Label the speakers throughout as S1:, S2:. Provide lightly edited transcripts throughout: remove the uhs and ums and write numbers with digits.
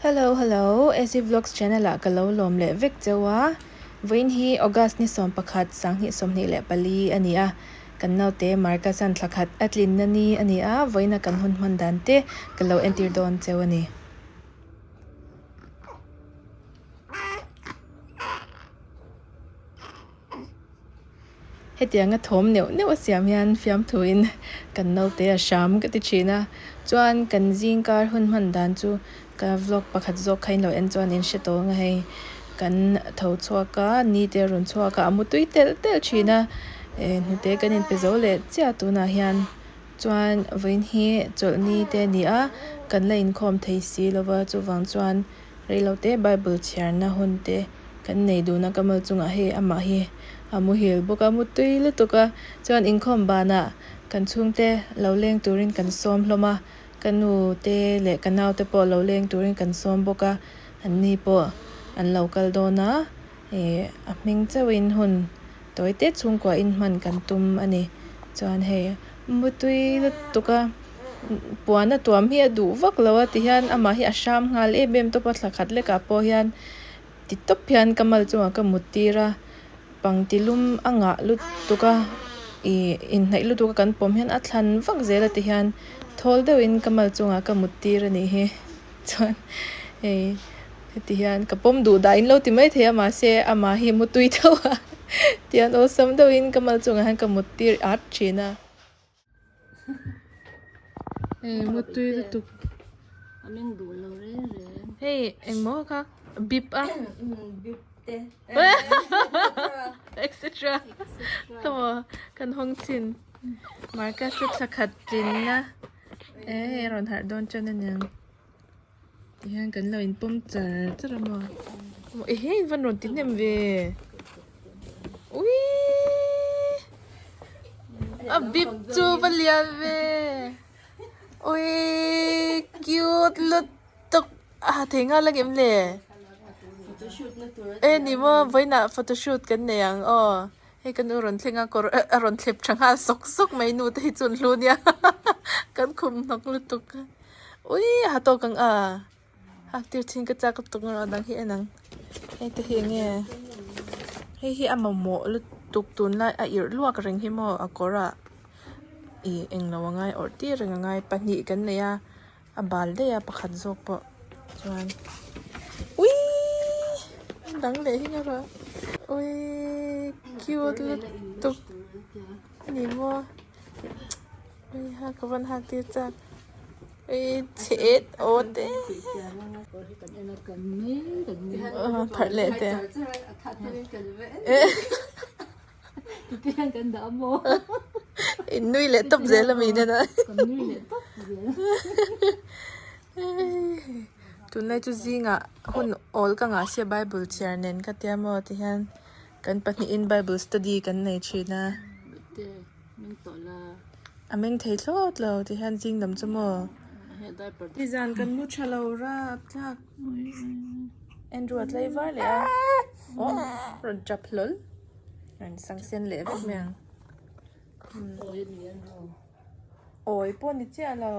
S1: Hello hello AC Vlogs channel ah ka lo lawm leh vek cheu a, vawiin hi August ni 11 2024 a ni a, kan naute Marcus-a'n thla khat a tlinna ni a ni a, vawiina kan hun hman dan te ka lo entir dawn cheu a ni. Hetianga thawm neuh neuh a siam hian fiamthuin kan naute a hram ka ti thin a, chuan kan zingkar hun hman dan chu ka vlog pakhat zawk kha in lo en chuan in hre tawh ang a hei kan tho chhuak a ni te a rawn chhuak a a mu tui telh telh thin a eh hnute kan inpe zo leh chiah tunah hian chuan vawiin hi chawlhni te a ni a kan la inkhawm thei si lova chuvang chuan. Reilote Bible chhiarna hun te kan nei dun a, ka mal chungah hei amah hi a muhil bawk a, mutui lutuk a, chuan inkhawm banah kan chhungte lo leng turin kan sawm hlawm a, ka nu te leh ka nau te pawh lo leng turin kan sawm bawk a, an ni pawh an lo kal dawn a, ih a hming chauhin hun tawi te chhungkua in hman kan tum a ni, chuan hei mutui lutuk a. Puan a tuam hi a duh vak lo a tihian amah hi a hram nghal em em tawp a thla khat lekah pawh hian ti tawp hian ka mal chungah ka mut tir a pangti lum a ngah lutuk a ih inhnaih lutuk a kan pawm hian a thlan vak zel a tihian thawl deuhin ka mal chungah ka mut tir a nih hi chuan hei heti hian ka pawm duh dah in lo ti maithei a mahse amah hi mutui deuh a tihian awlsam deuhin ka mal chungah hian ka mut tir at thin a. Hei mutui lutuk.
S2: A meng duh lo reng reng.
S1: Hei engmaw kha bip a.
S2: Bip te.
S1: Etc. Tawh kan hawng chin. Marcus chu thla khat tlinna e hei a rawn harh dawn tan aniang. Tihian kan lo inpawm char char a maw. Ehe in van rawn ti hnem ve. Uiii a bip chu va lian ve uiii cute lutuk a ha thei nghal ang em le e ni maw vawiinah photoshoot kan nei ang aw hei ka nu rawn thleng a kawr a rawn thlep tha nghal sawk sawk mai nu te hi chu an hlu nia kan khum hnawk lutuk uiii a ha tawk ang a. Hak tir thin ka chak lutuk erawh dang hi en ang hei te hi enge hei hi a mamawh lutuk tunlai a irh luak reng hi maw a kawr ah ih englo a ngai awrh tir reng a ngai pahnih kan nei a a bal daih a pakhat zawk pawh chuan uiii dang leh hi erawh uiii cute lutuk a ni maw ui ha ka van hak tir chak. Chhet aw te pharh leh te in nui leh tawp zel ami nen a tunlai chu zingah hun awl ka ngah sia bible chhiar nen ka tia maw tihian kan pahnihin bible study kan nei thin a. A meng thei thlawt lo ti hian zing lam chu maw. Nizan kan mu tha lo rap thlak. Andrew a tlai var leh a. Aw rawn tap hlawl. Rawn sang sen leh vek mai ang. Awi pawh ni chiah lo.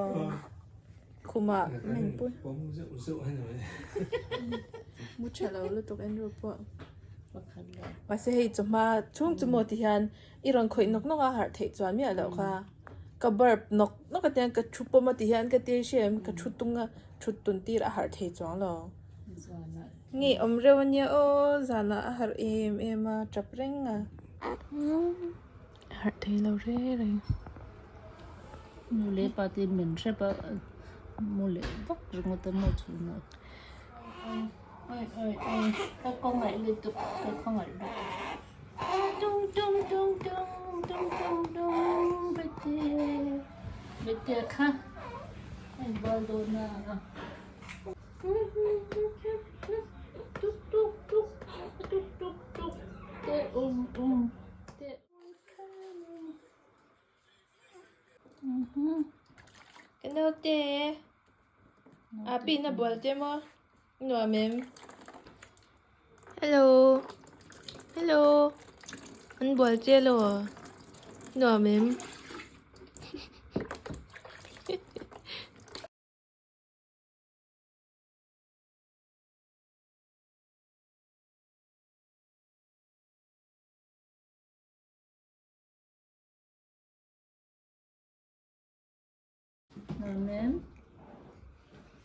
S1: Khumah men pui. Mu tha lo lutuk Andrew pawh. Mahse hei chawhma chhung chu maw ti hian. I rawn khawih nawk nawk a harh theih chuan miah loh kha ka burp nawk nawk a tiang ka thu pawm a ti hian ka tir hriam ka thu tung a thut tun tir a harh thei chuang lo nge awm reuh a nia aw zanah a harh em em a tap reng a harh thei lo reng reng.
S2: Nu leh pa te min hrep a mu leh vak ringawt a maw chhunah oi oi oi ka khawngaih lutuk ka khawngaih lutuk. Tung tung tung tung tung tung tung bete bete kha a inbual dawn a tuk tuk tuk tuk tuk tuk te um um te
S1: Ka naute a pin a bual te maw nuam em hello hello an bual che lo nuam em.
S2: Amen.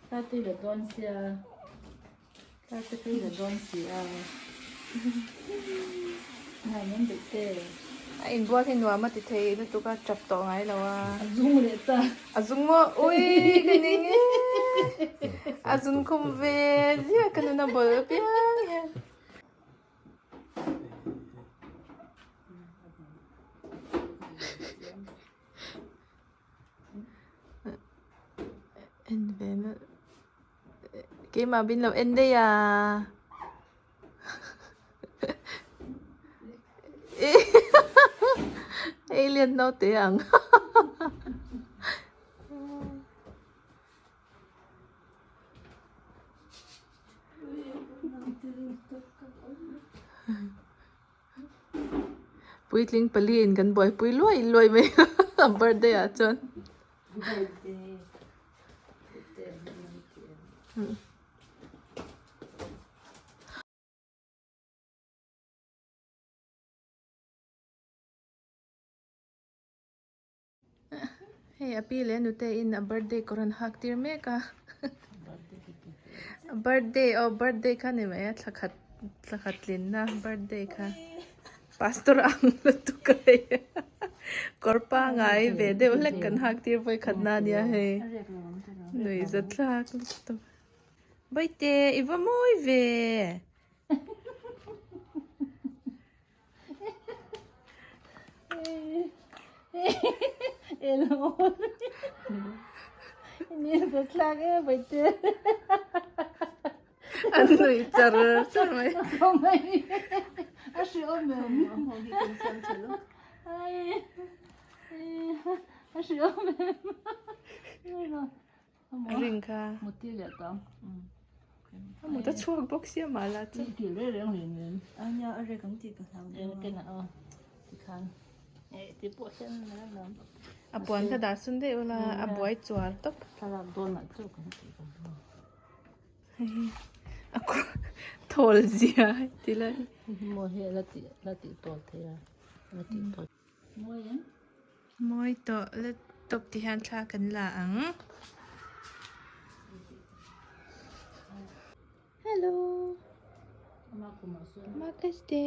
S2: Thla tui la dawn sia. Thla te tui la dawn si a. Amen bik te.
S1: A inbual hi nuam a ti thei lutuk a tap tawh ngai lo a.
S2: A zung leh ta.
S1: A zung maw? Ui ka ning e. A zun khum ve ziah ka nuna bawl apiang hian. En ve na keimah bin lo en daih a alien naute ang Puitling pali in kan buaipui luai luai mai a birthday ah chuan. Hei a pi leh nute in a birthday kawr an hak tir mek a a birthday aw birthday kha ni mai a thla khat thla khat tlinna birthday kha pastor ang lutuk a hei kawr pangai ve deuh hlek kan hak tir vawi khat na nia hei nuihza thlak lutuk Bawihte i va mawi ve. An nuih char char mai. A ring kha. A mut a chhuak bawk sia mah la chu. A puan kha dah sun daih ula a buai chuar tawp. A thawl zia ti lai. Mawi tawh laptop ti hian thla kan la ang. Hello. Marcus te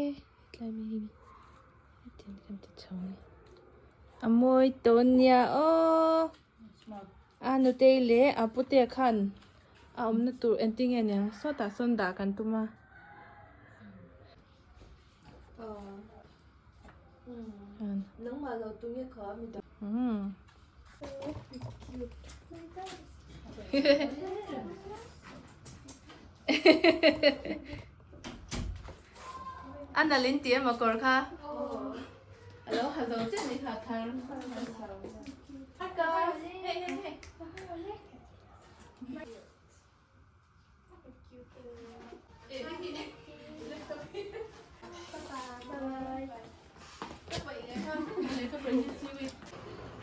S1: tlai mi hi tin kan ti chho ni. A mawi tawh nia aw. A nutei leh a putea khan a awmna tur engtin nge niang sawtah sawn dah kan tum a. A nalh in ti em a kawr kha a lo ha zo chiah ni kha thar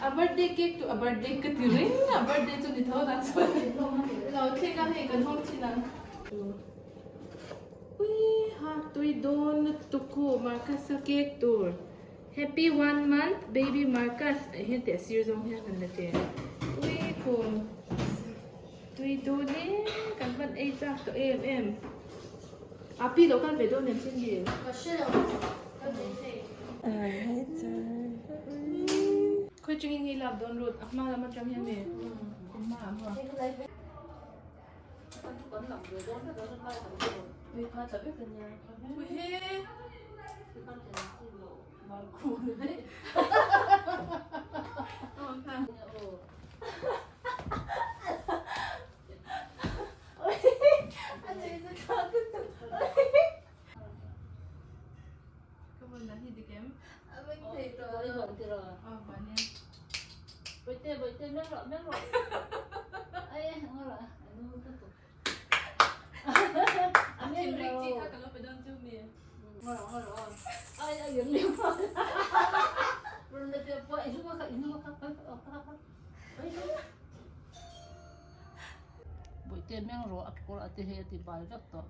S1: A birthday cake chu a birthday ka ti reng a birthday chu ni tho dan chuan lo thleng a hei kan hawng thin ang ui ha tui dawn lutuk khu Marcus a cake tur happy one month baby Marcus ah hian tih a sir zawng hian kan la che ui khu. Tui dun e, kan hman ei chak tawh em em. A pi lo kal ve dawn em Cindy?
S3: Ka hre lo, ka ve thei.
S1: Khawi chungin nge i lak dawn lut? A hma lam atang hian nge? A hma a hma. Ui kha tla vek ania. Ui he.
S2: Bawihte meng rawh a kawr a te hi a ti bal vek tawh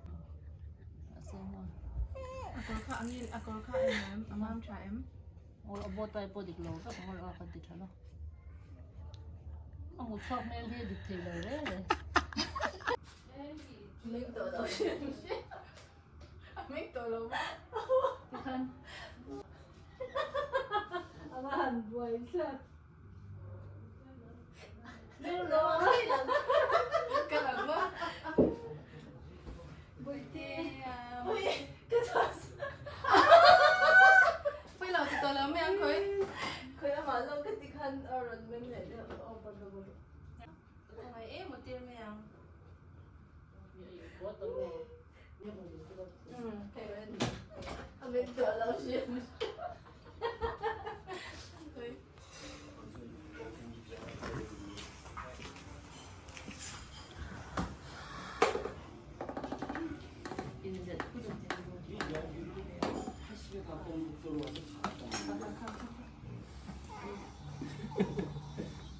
S2: a se maw
S1: A kawr kha ang a kawr kha a em a mam tha em
S2: Aw a bow tie pawh dik lo vek maw a kan ti tha lo. A hmu chhuak hmel hi a dik thei lo reng e.
S1: Meng tawh lo hrim hrim. A meng tawh lo maw? Tikhan.
S2: A va han buai thlak.
S1: Ka lang maw? Buaite ui ka chhuah Pui lo ti tawh lo mai ang khawi.
S3: Khawi amah lo ka ti khan a rawn meng leh deuh aw bawrh bawrh bawrh.
S1: Ka khawngaih em aw tir mai ang.
S3: A meng tawh lo hrim.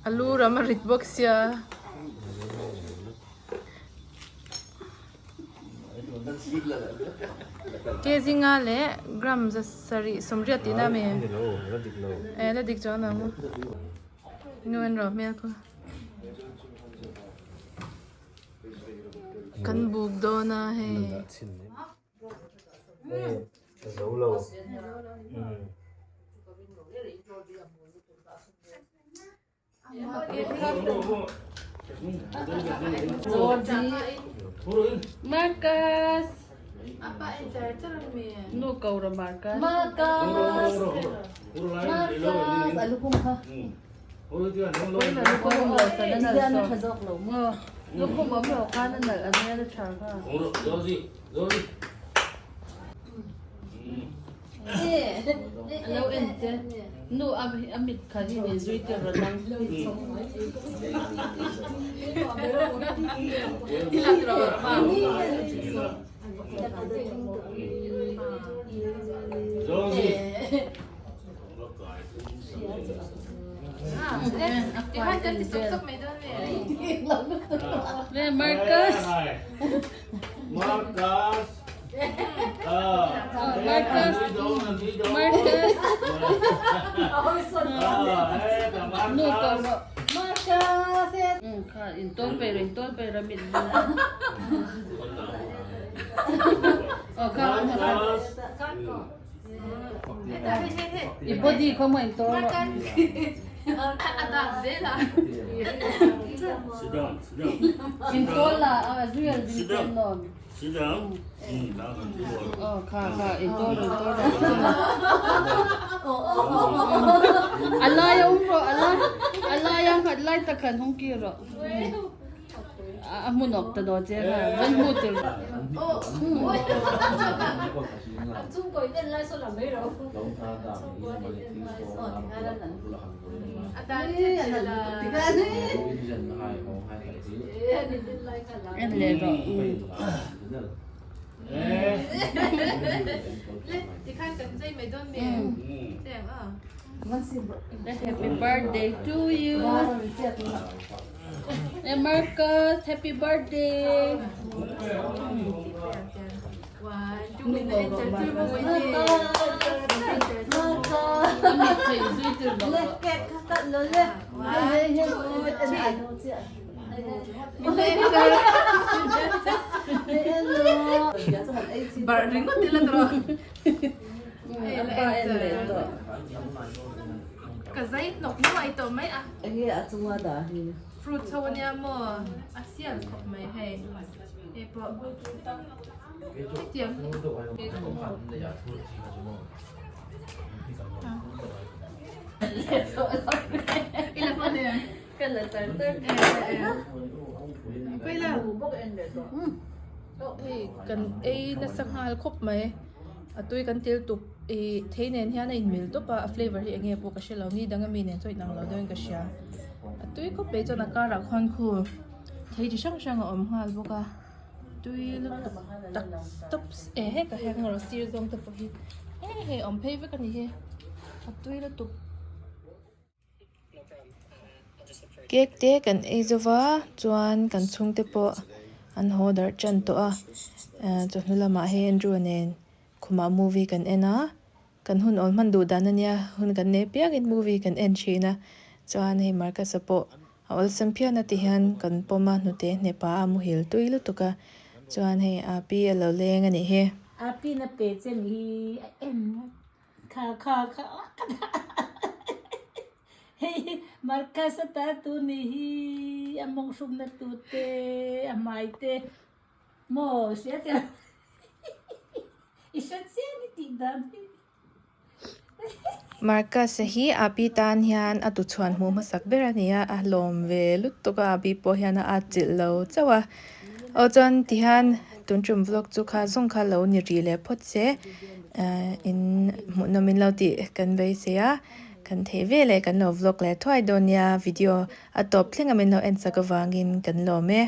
S1: A lu ram a rit bawk sia. Kg nga leh gram za sarih sawmriat tihna a mi? Eh la dik chuang ang. Nu en rawh hmel khaw. Kan buk dawn a hei.
S2: Marcus Nu ko ra Marcus Marcus Marcus alu kung kha Lukhum awm lo khan a nalh a hmel a tha kha. A lo en che. Nu a mit kha hi min zui tir rawn ang. Le Marcus.
S4: Marcus.
S2: Marcus. Marcus. Nu ko ro. Marcus. Kha in tol pe in tol pe ra mit. Oh kha. I body kha maw in tawr rawh. In tawl la a real din chen nawn. Oh kha kha in tawl in tawl rawh. A lai a um rawh a lai a lai a nghat lai tak khan hung ki rawh. A hmun awk ta daw che kha van hmu tir. En leh rawh. Happy birthday to you. Hey Marcus, happy birthday.
S1: Bar ringawt ila tawh. Ka zai hnawk nuai tawh mai a.
S3: Enge a chunga dah hi?
S1: Fruits ho ania maw? A sial khawp mai hei. Hei pawh hetiang hi. I la hman em?
S2: Ka la tar tar.
S1: Paila. Hei kan ei nasa nghal khawp mai. A tui kan til tuk ih thei nen hian a inmil tawp a a flavour hi eng nge pawh ka hre lo ni dang ami nen chuan inang lo deuhin ka hria a tui khawp mai chuan a karah khuan khu thei chi hrang hrang a awm nghal bawk a tui lutuk tak tawp eh hetah hian erawh sir zawng te pawh hi hei hei a awm phei vek a ni hi a tui lutuk. Cake te kan ei zo va chuan kan chhungte pawh an haw darh tan tawh a chawhnu lamah hei Andrew nen khumah movie kan en a kan hun awl hman duh dan ania hun kan nei piangin movie kan en thin a chuan hei Marcus-a pawh. A awlsam phian a ti hian kan pawm a hnute hnep ah a muhil tui lutuk a chuan hei api a lo leng a nih hi.
S2: Api na pe che ni hi a en kha kha kha hei hi Marcus a ta tu ni hi a mawng hruk na tu te a hmai te maw hria te i hre chiang i tih dan hi.
S1: Marcus-a hi Abi tan hian a tuchhuan hmuh hmasak ber a ni a, a hlawm ve lutuk a, Abi pawh hian a atchilh lo chauh a. Aw chuan tihian tun tum vlog chu kha zawng kha lo ni rih leh phawt se, in hmuhnawm in lo tih kan beisei a, kan theih ve leh kan lo vlog leh thuai dawn nia, video a tawp thleng a min lo en chak avangin kan lawm e.